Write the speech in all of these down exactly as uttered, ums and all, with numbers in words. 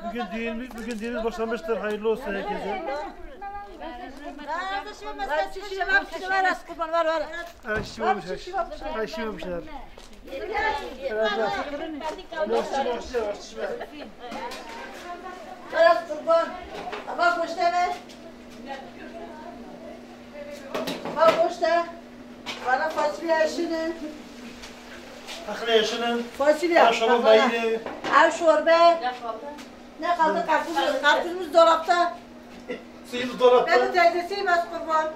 Bugün düğünümüz, bugün düğünümüz başlamıştır. Hayırlı olsun herkese. Ver, ver, ver, ver, ver, ver, kurban, ver, ver. Ay, şişe olmuş, ay, şişe olmuş. Ver, ver. Ver, ver, ver. Biraz kurban. Ama boşta ver. Ama boşta. Bana fasulye eşini. Fasulye eşini. Fasulye. Aşağıda bayılır. Ev şorbe. Ne kaldı karpuzumuz? Karpuzumuz dolapta. Suyumuz dolapta. Ben de teyzesiyim, az kurban. Ee,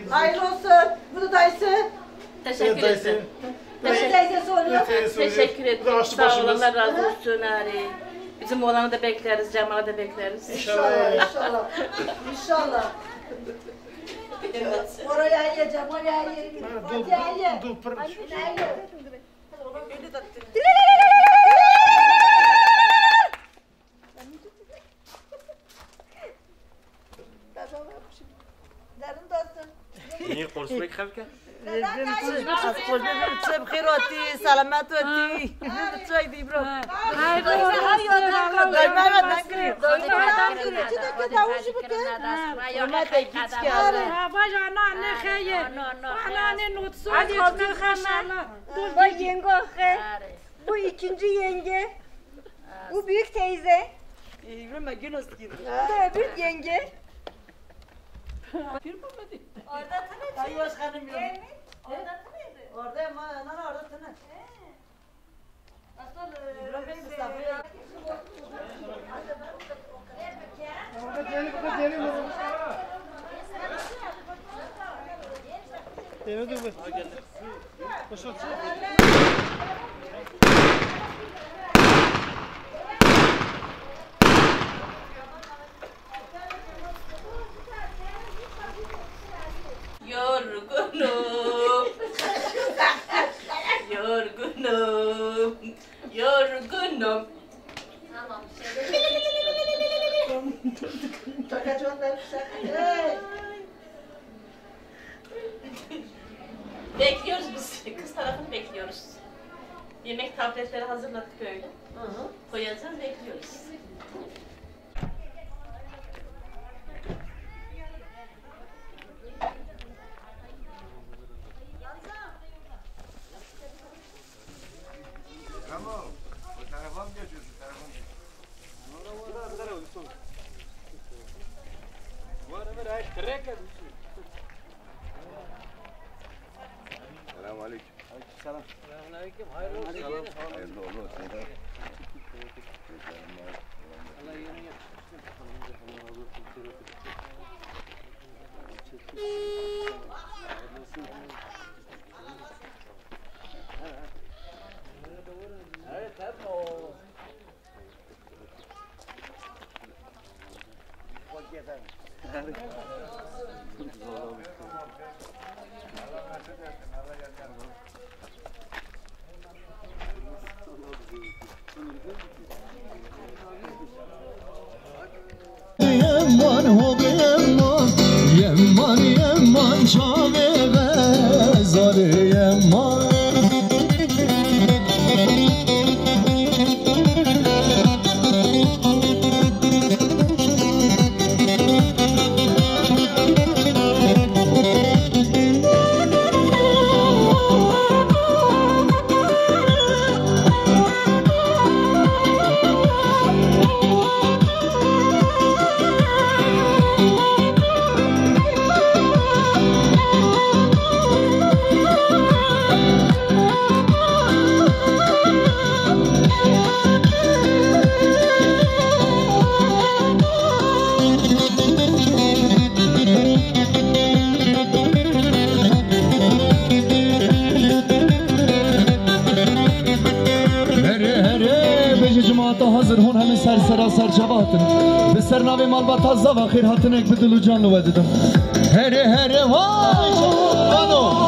hayırlı olsun. Bu da dayısı. Teşekkür ederim. Teşekkür ederim. Teşekkür ederim. Sağ olun, Allah razı olsun. Bizim oğlanı da bekleriz, Cemal'i de bekleriz. İnşallah, inşallah. İnşallah. Oraya ye, Cemal ya ye. Fatih ya ye. Anne ya ye. Niye konuşmak kalka? Çi bi xêr hatî, selamet hatî. Çay dî bro. Hayır, hayır, hayır. Baş ana ne xeye. Ana ne notsu. Hadi, hadi, xeşala. Vay yengo xe. Bu ikinci yenge. Bu büyük teyze. Ee, İbrahim Günos gibi. Bu da öbür yenge. Orada tanı. Ay, başkanım yok. Orada tanıydı. Orada ama, ana orada tanı. Asıl, e, İbrahim Bey, Mustafa. Yorgunum. Yorgunum. Yorgunum. Tamam, şaka çok da şaka. Hey. Bekliyoruz biz. Kız tarafını bekliyoruz. Yemek tabletleri hazırladık böyle. Hı hı. Koyacağız, bekliyoruz. Tamam. O telefon geçiyor, şu telefon geçiyor. Selamun aleyküm. Aleyküm selam. Selamun aleyküm. Hayırlı olsun. Hayırlı olsun. Allah yolunu yapıştırsın. Yeman, hogê yeman, yeman, yeman, çavê bezarê yeman. Here, here, bêje cemaata hazir hûn hemî ser sera ser çava hatin. Bi ser navê malbata zava xêr hatinek bi dil û can li we didim. Here, here, vay! Ano!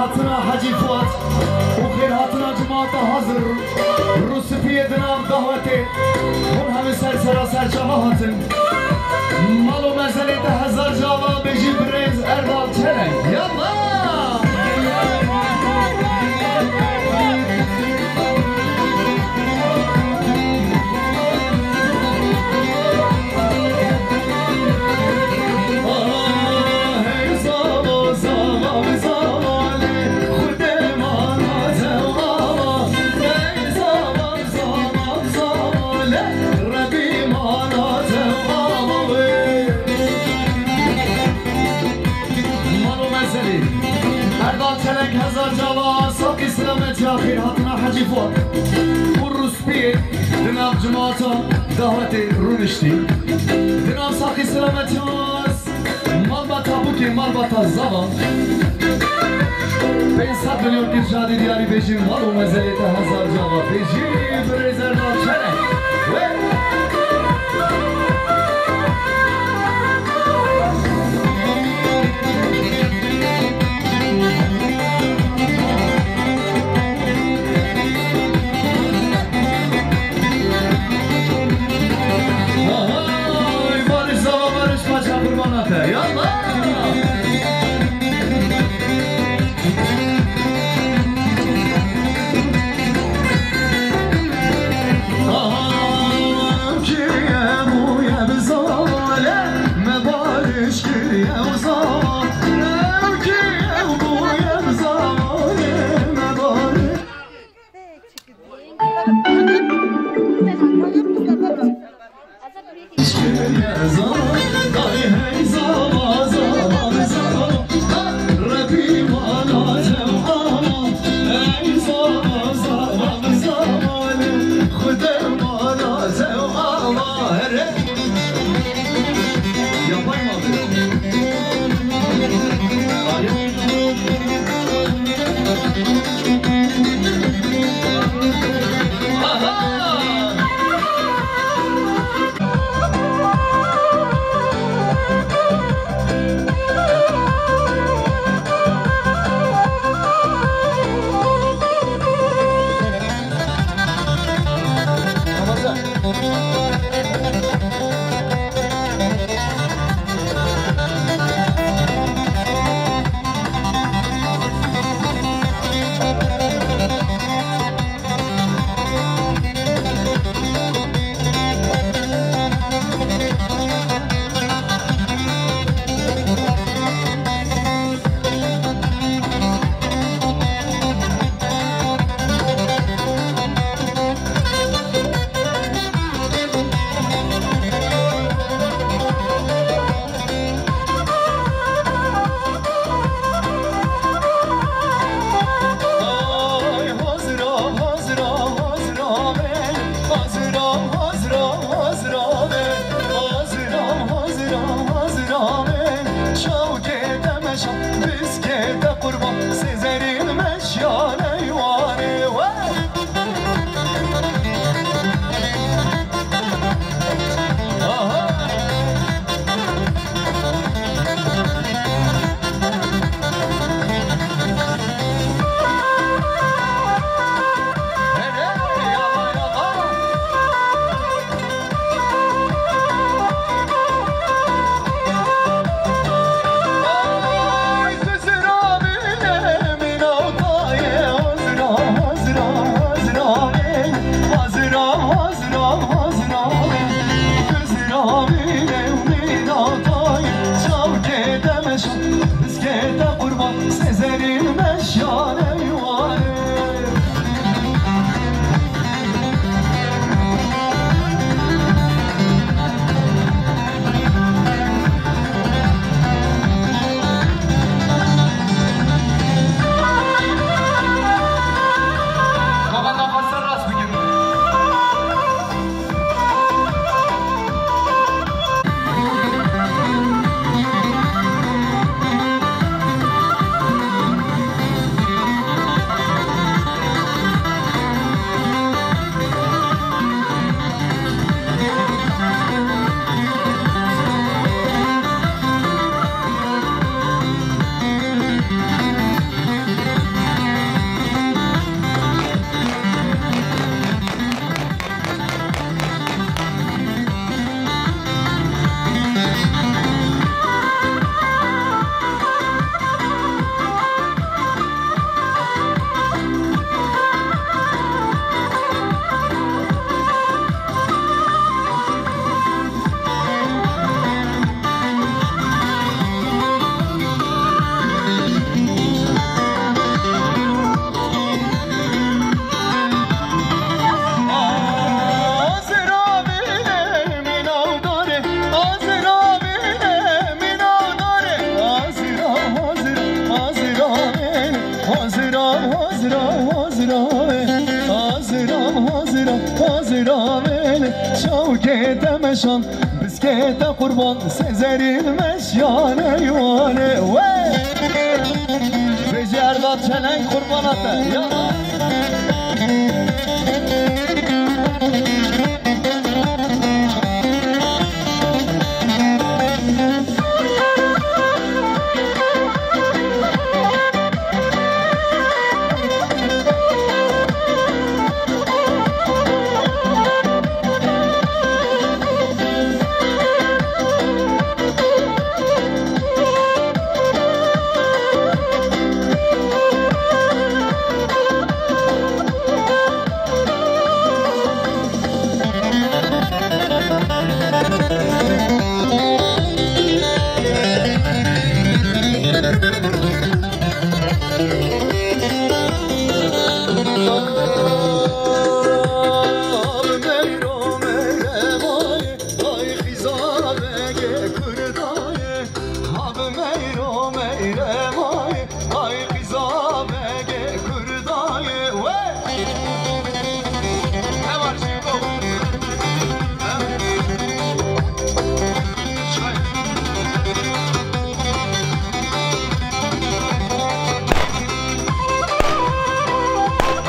Hatina Hecî Fuat û xêrhatina cemaata hazir. Rûspiyê di nav dawetê. Hûn hemî ser sera ser çava hatin. Mal û mezelê te hezar cava bêjî birêz Erdal Çeleng. Yallah! Erdal Çeleng hezar cava, saqî selamet ya xêr hatina Hecî Fuat. Û rûspiyê di nav cemaata dawetê rûniştî. Di nav saqî selamet ya malbata bûkê, malbata zava. Pênc sed milyon kir şadî diyarî bêjin, mal û mezelê te hezar cava bêjî, birêz Erdal Çeleng. Wê. Ay, barış, zava, barış, paşa, qurbana te. Yallah! Hazira, hazira, hazira, hazira, hazira, çawkê te meşan, biskê te qurban, Sezerî meşyane wane, we. Bêjî Erdal Çeleng qurbana te, ya.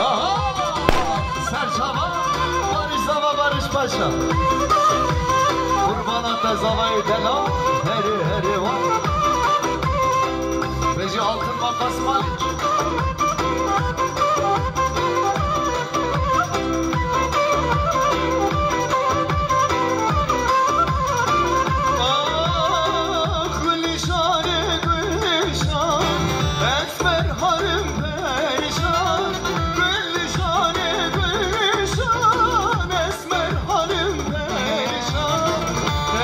Aha! Serçava, Barış Zava, Barış Paşa. Qurbana te zavayê delal, herê, herê wan. Bêjî Altın Makas Malik. Ah, Gülşanê Gülşan, esmer harim perişan. Gülşanê Gülşan, esmer harim perişan.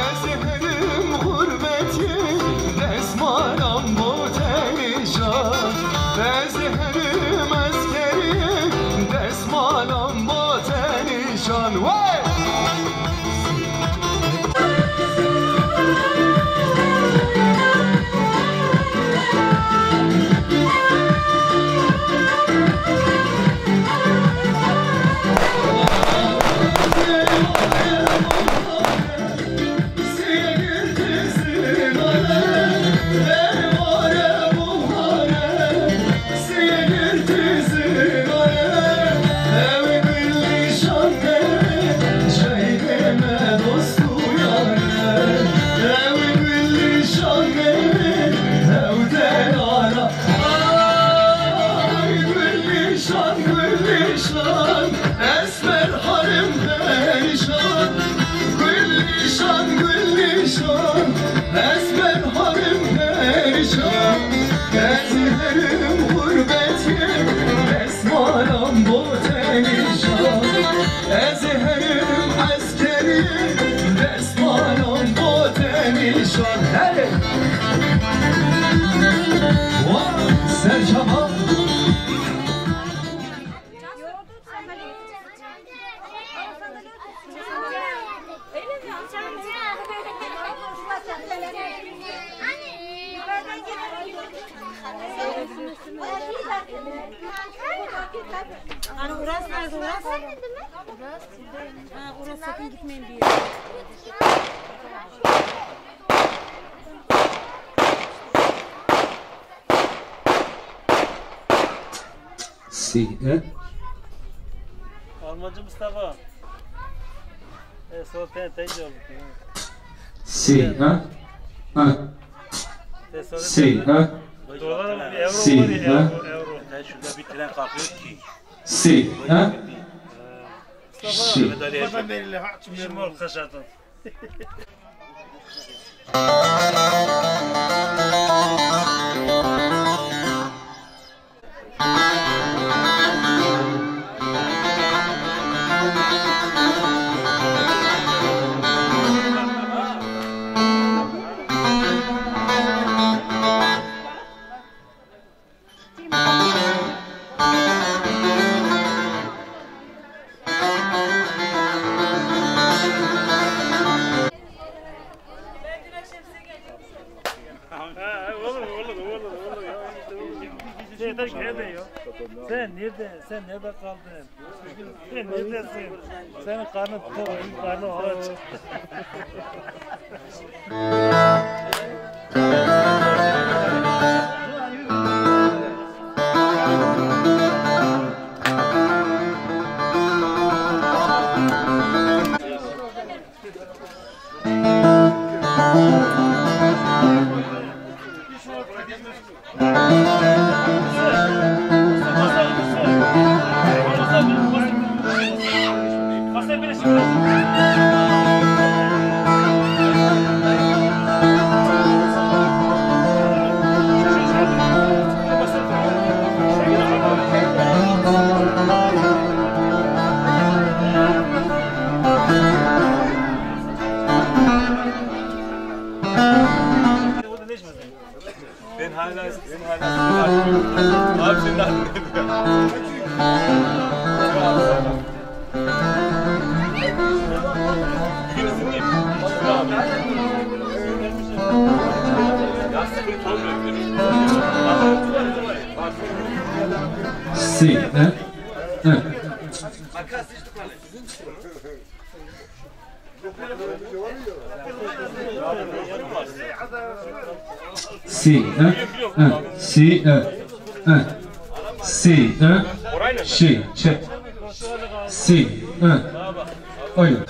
Ez ê herim xurbetê, destmalam bo te nîşan. Ez ê herim eskerî, destmalam bo te nîşan. Wey! Esmer harim perişan, Gülşan, Gülşan. Esmer harim perişan, ez herim xurbetê, destmalam bo te nîşan. Ez herim eskerî, destmalam bo te nîşan. Hey! Wa, serçava. Hani Uras nerede Uras? Uras. Ha, Uras sakın gitmeyin bir yere. Sî, e? Almancı Mustafa. E, so te, te cevap. Sî, ha? Ha. Te so Sî, te, ha? Dolar mı? Euro Sî, mu? Ha? Euro, euro. Te şurada bir tren kalkıyor ki. Sî, ha? Sî. Bana verirler, ha, şimdi mor kaşatın. Şeyde gebe ya. Sen nerede, sen nerede kaldın? Sen neredesin? Senin karnın tok, benim karnım aç. Ben hala, sizin hala. Abi, sen daha ne diyorsun? C, E, E. C, E, E, C, E, E. C, E, Ş, Ç. C, E. Oyun.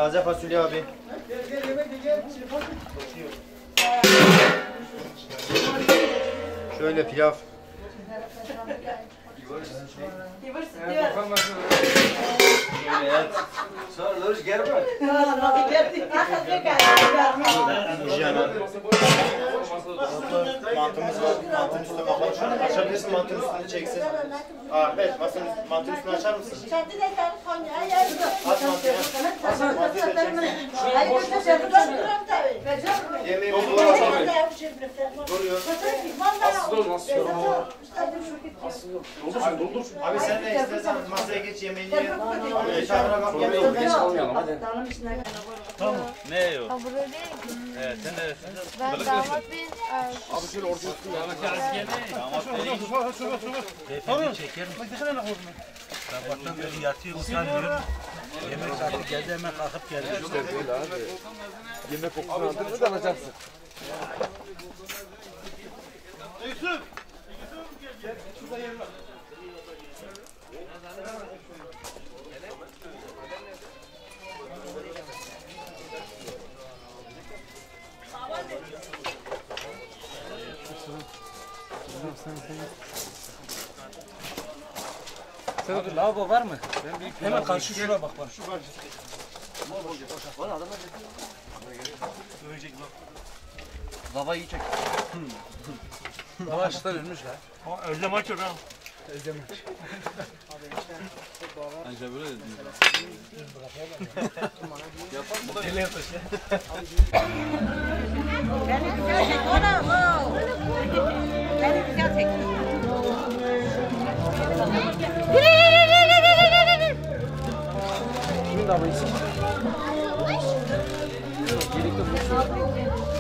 Taze fasulye abi. Şöyle pilav. Şöyle et. Mantımız var. Mantının üstüne bakalım. Şunu açabilirsin, mantının üstünü çeksin. Ahmet, masanın, mantının üstünü açar mısın? Aç mantıyı. Mantıyı da çeksin. Yemeğimiz var. Duruyor. Asıl olmaz. Asıl ol. Doldur şunu, doldur şunu. Abi sen de istersen masaya geç, yemeğini ye. Çorba yok, geç kalmayalım hadi. Tamam. Ne yok? Ha, burada değil. Evet, sen de. Ben damat bey. Abi şöyle ortaya otur ya. Damat bey. Beyefendi çeker misin? Sabahtan beri yatıyor, utanmıyor. Yemek saati geldi, hemen kalkıp geldi. İşte böyle abi. Yemek kokusunu aldın mı dalacaksın. Abi lavabo var mı? Hemen karşı şuna bak, bak. Şu karşı. Baba iyi çek. Baba açlıktan ölmüş lan. Özlem aç oradan. Özlem aç. Anca böyle dedim. Yapar mı? Ele yapıştı. Beni güzel çek, oğlum, oğlum. Beni güzel çek. Kimin davayısı?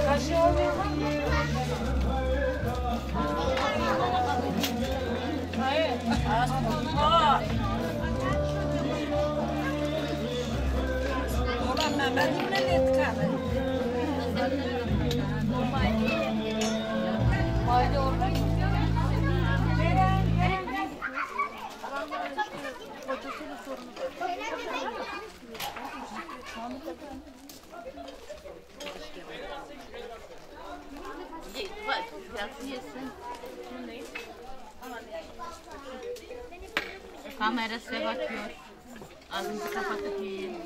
Kaşığı olmuyor mu? Kamera size bakıyor. Ağzınızı kapatıp yiyin.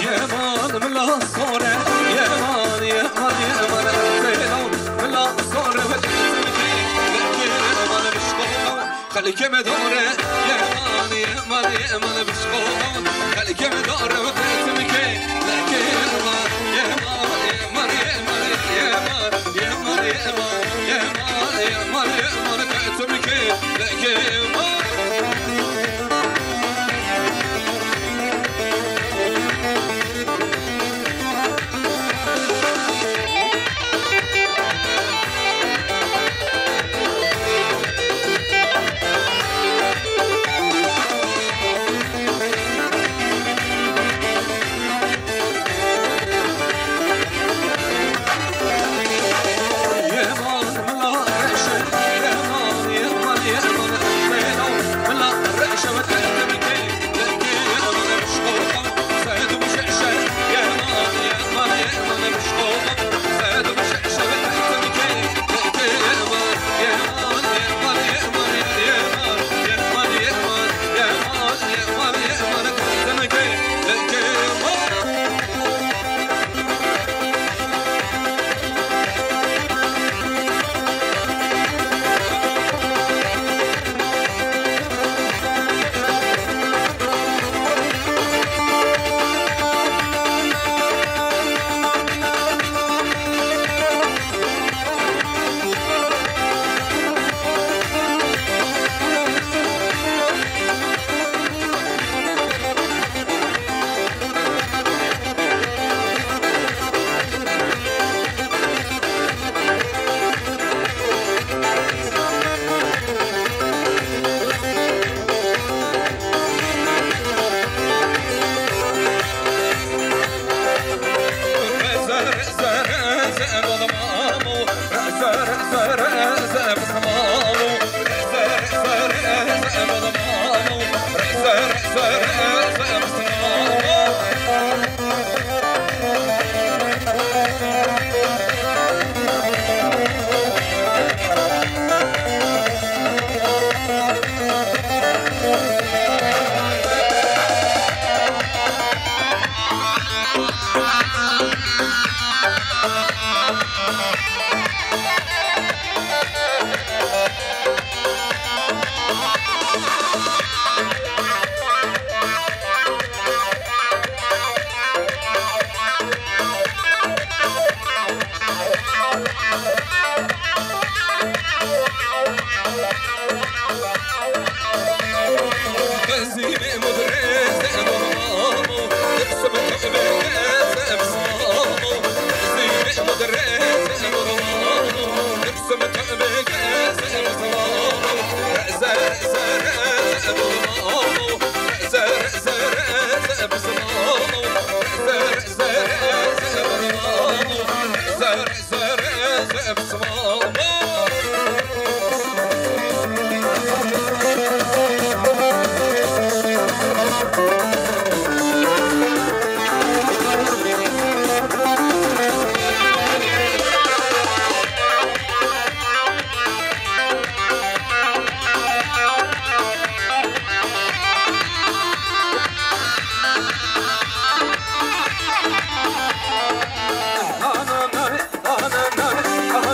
Yeman mila sore, yeman, yeman, yeman, seyran mila sore ve temke, temke, yeman, bişko. Xelkê me dore, yeman, yeman, yeman, bişko. Xelkê me dore ve temke, temke, yeman, yeman, yeman, temke, temke,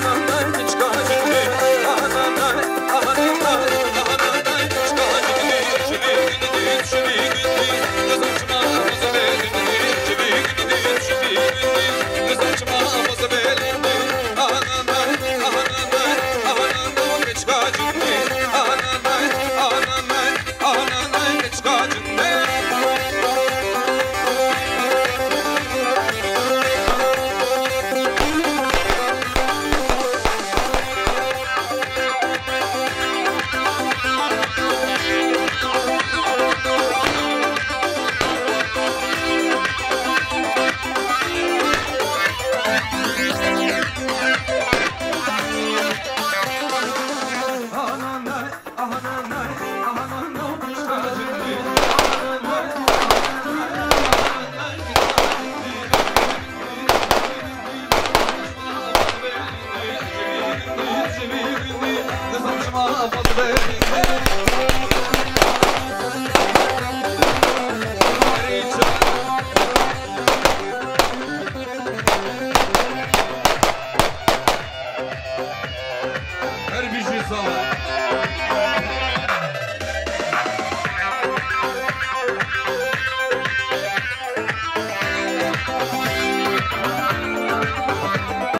yeman.